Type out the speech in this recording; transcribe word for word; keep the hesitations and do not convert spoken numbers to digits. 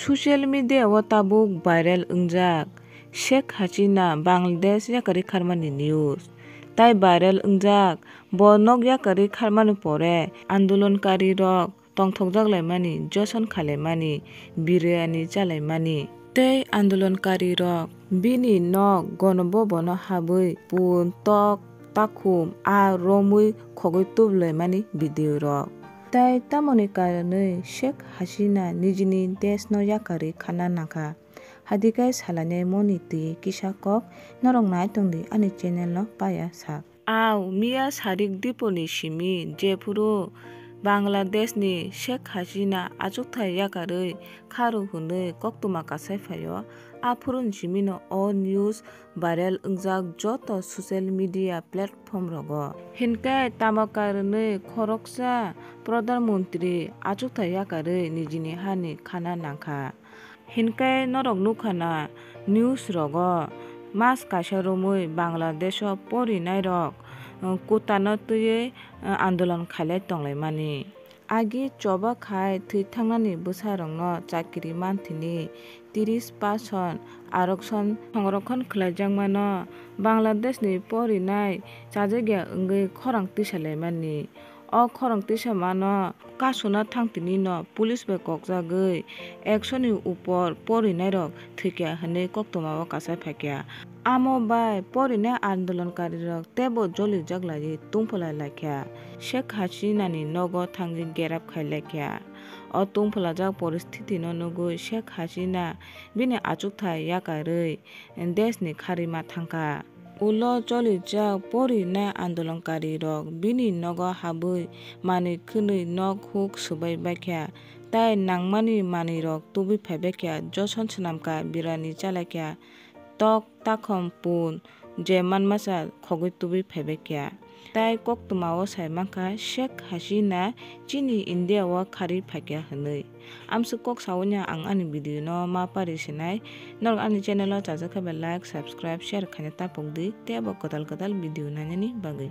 Social media o tabuk viral wngjak Sheikh Hasina Bangladesh yakarwi kharmani news. Tai viral wngjak bo nok yakarwi kharmani pore andolonkari rok tongthokjak laimani, joson khalaimani, biriyani chalaimani tei andolonkari rok bini nok gonobobono habwi pun, tok, takhum aa romwi khogwi tublaimani video rok. Tai tamoni karonwi Sheikh Hasina nijini deshno yakarwi khana nangkha. Hadikai salainai moni twi kisa kok norok nai tongdi ani channel no paya sak. Au miya sarik diponi simi jephuru Bangladesh ni Sheikh Hasina achukthai yakarwi kharu hwnwi koktwma kasai phaio, aphuru ni simi no o news viral wngjak joto social media platform rogo. Hinkhe tamo karonwi khoroksa Pradhan Mantri achukthai yakarwi nijini hani khana nangkha. Hinkhe norok nukha na news rogo mas kaisa romwi Bangladesh o porinai rok, uh, kutano twiwi, uh, andolon khailai tonglaimani. Agi choba khai thwi thangnani bwsarokno chakiri manthini tiris percent arokson songrokhon khlaijakmano Bangladesh ni porinai chajakya wngwi khorang tisalaimani. O khorang tisamano kasuna thangtini no police bai kokjagwi ekso ni upor porinairok thwikha hwnwi koktwmao kasai phaikha. Amo bai porinai andolonkarirok teibo jolijak laiwi tungphwlai laikha. Sheikh Hasinani nogo thangwi gerap khai laikha. O tungphwlajak poristitino nugwi Sheikh Hasina bini achukthai yakarwi deshni kharwi ma thangkha. Ulo cholijak porinai andolonkarirok bini nogo habwi manwi khwnwi nok huk swbai baikha, tai nangmani manwirok tubui phaibaikha, joson swnamkha, biriyani chalaikha, tok, takhum, pun, je manmasa khogwi tubui phaibaikha. Tai koktwmao sai mankha, Sheikh Hasina chini India o kharwi phaikha hwnwi. Amswk kok saui no ang ani video no ma pari sinai. Norok ani channel o chajak khe bai like, subscribe, share khaina tapok di teibo kwtal kwtal video nainani bagwi.